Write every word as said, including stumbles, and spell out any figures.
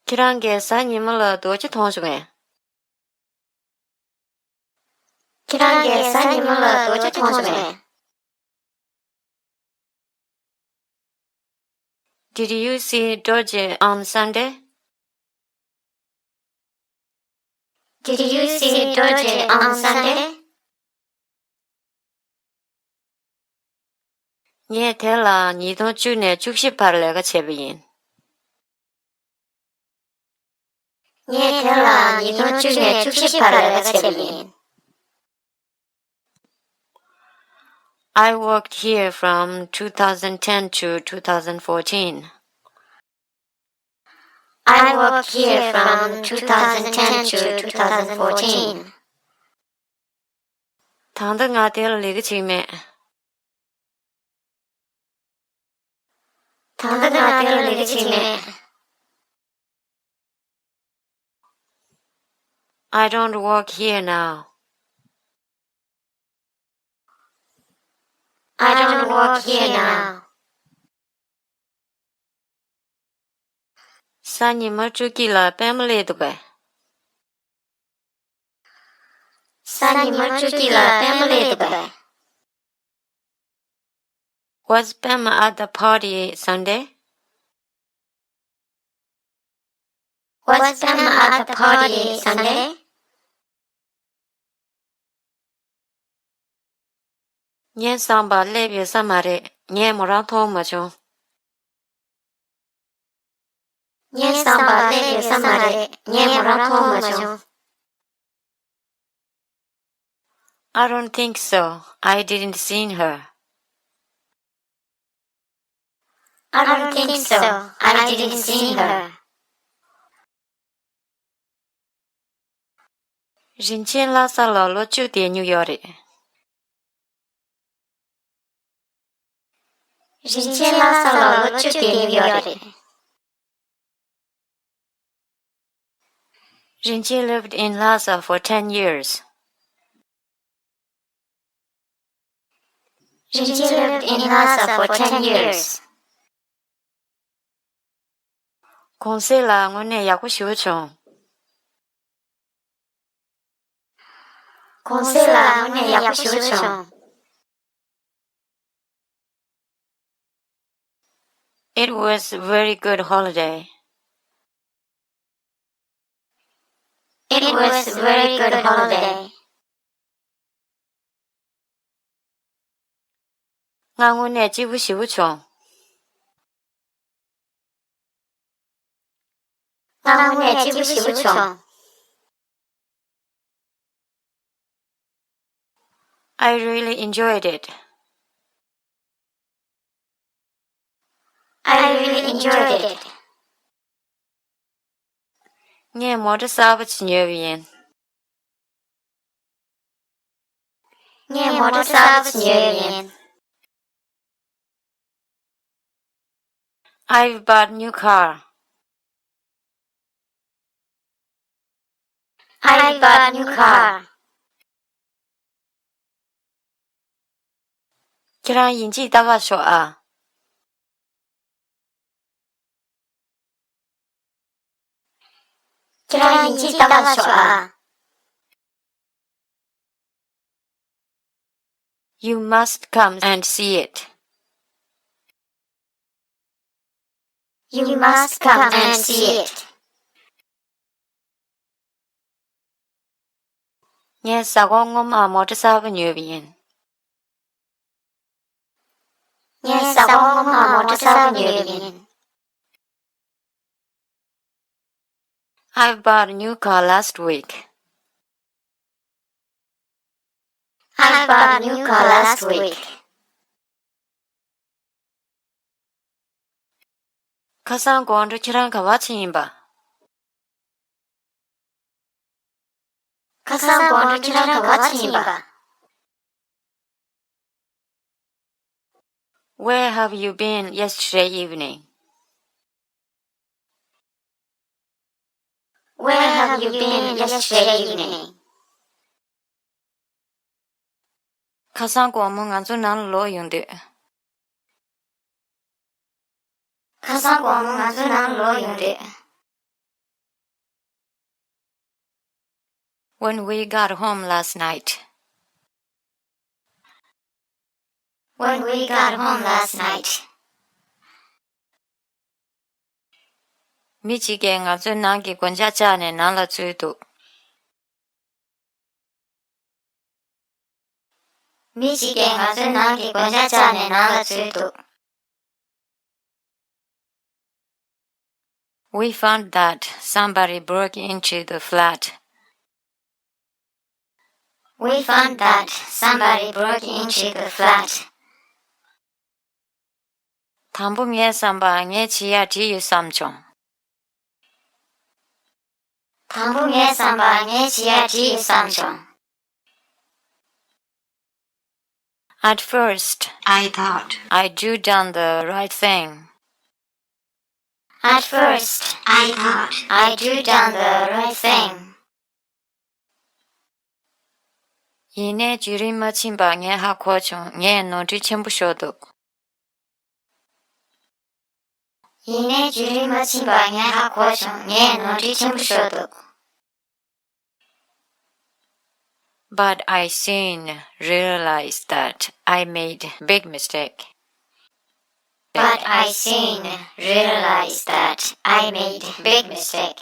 ཁྱེད་རང་གིས་གཟའ་ཉི་མ་ལ་རྡོ་རྗེ་མཐོང་བྱུང་ངས། ཁྱེད་རང་གིས་གཟའ་ཉི་མ་ལ་རྡོ་རྗེ་མཐོང་བྱུང་ངས། Did you see Dorje on Sunday? Did you see Dorje on Sunday? ངས་དེ་ལ་ཉིས་སྟོང་བཅུ་ནས་བཅུ་བཞི་བར་ལས་ཀ་བྱས་པ་ཡིན། ངས་དེ་ལ་ཉིས་སྟོང་བཅུ་ནས་བཅུ་བཞི་བར་ལས་ཀ་བྱས་པ་ཡིན། I worked here from two thousand ten to two thousand fourteen. I worked here from two thousand ten to two thousand fourteen. ད་ལྟ་ང་དེ་ལ་ལས་ཀ་བྱེད་ཀྱི་མེད། ད་ལྟ་ང་དེ་ལ་ལས་ཀ་བྱེད་ཀྱི་མེད། I don't work here now. I don't work here now. གཟའ་ཉི་མ་བཅུ་གཅིག་ལ་པད་མ་སླེབས་འདུག་གས། གཟའ་ཉི་མ་བཅུ་གཅིག་ལ་པད་མ་སླེབས་འདུག་གས། Was Pema at the party Sunday? Was Pema at the party Sunday? ངའི་བསམ་པར་སླེབས་ཡོད་ས་མ་རེད། ངས་མོ་རང་མཐོང་མ་བྱུང་། ངའི་བསམ་པར་སླེབས་ཡོད་ས་མ་རེད། ངས་མོ་རང་མཐོང་མ་བྱུང་། I don't think so. I didn't seen her. I don't think so. I didn't seen her. རིན་ཆེན་ལྷ་ས་ལ་ལོ་བཅུ་བསྡད་མྱོང་ཡོད་རེད། རིན་ཆེན་ལྷ་ས་ལ་ལོ་བཅུ་བསྡད་མྱོང་ཡོད་རེད། རིན་ཆེན་lived in Lhasa for ten years. རིན་ཆེན་lived in Lhasa for ten years. གུང་སེང་ལ་དངོས་གནས་ཡག་པོ་ཞེ་པོ་བྱུང་། གུང་སེང་ལ་དངོས་གནས་ཡག་པོ་ཞེ་པོ་བྱུང་། It was very good holiday. It was very good holiday. ང་དངོས་གནས་སྐྱིད་པོ་ཞེ་པོ་བྱུང་། ང་དངོས་གནས་སྐྱིད་པོ་ཞེ་པོ་བྱུང་། I really enjoyed it. I really enjoyed it. ངས་མོ་ཊ་གསར་པ་ཅིག་ཉོས་པ་ཡིན། ངས་མོ་ཊ་གསར་པ་ཅིག་ཉོས་པ་ཡིན། I've bought new car. I've bought new car. ཁྱེད་རང་ཡིན་གཅིག་ལྟ་ག་ཤོག་ཨ། ཁྱེད་རང་ཡིན་གཅིག་ལྟ་ག་ཤོག་ཨ། You must come and see it. You must come and see it. ངས་གཟའ་འཁོར་སྔོན་མ་མོ་ཊ་གསར་པ་ཉོས་པ་ཡིན། ངས་གཟའ་འཁོར་སྔོན་མ་མོ་ཊ་གསར་པ་ཉོས་པ་ཡིན། I bought a new car last week. I bought a new car last week. ཁ་སང་དགོང་དྲོ་ཁྱེད་རང་ག་པར་ཕྱིན་ཡིན་པ། ཁ་སང་དགོང་དྲོ་ཁྱེད་རང་ག་པར་ཕྱིན་ཡིན་པ། Where have you been yesterday evening? Where have you been yesterday evening? ཁ་སང་དགོང་མོ་ང་ཚོ་ནང་ལ་ལོག་ཡོང་དུས། ཁ་སང་དགོང་མོ་ང་ཚོ་ནང་ལ་ལོག་ཡོང་དུས། When we got home last night. When we got home last night. མི་གཅིག་གིས་ང་ཚོའི་ནང་གི་སྒོ་ལྕགས་བཅག་ནས་ནང་ལ་འཛུལ་འདུག་མི་གཅིག་གིས་ང་ཚོའི་ནང་གི་སྒོ་ལྕགས་བཅག་ནས་ནང་ལ་འཛུལ་འདུག We found that somebody broke into the flat. We found that somebody broke into the flat. དང་པོ་ངའི་བསམ་པར་ངས་བྱེད་ཡ་བྲིས་ཡོད་བསམ་བྱུང་། དང་པོ་ངའི་བསམ་པར་ངས་བྱེད་ཡ་བྲིས་ཡོད་བསམ་བྱུང་། At first, I thought I do done the right thing. At first, I thought I do done the right thing. ཡིན་ནའི་བརྒྱུད་རིམ་མ་ཕྱིན་པར་ངས་ཧ་གོ་བྱུང་། ངས་ནོར་འཁྲུལ་ཆེན་པོ་ཤོར་འདུག་ཡིན་ནའི་བརྒྱུད་རིམ་མ་ཕྱིན་པར་ངས་ཧ་གོ་བྱུང་། ངས་ནོར་འཁྲུལ་ཆེན་པོ་ཤོར་འདུག But I soon realized that I made big mistake. But I soon realized that I made big mistake.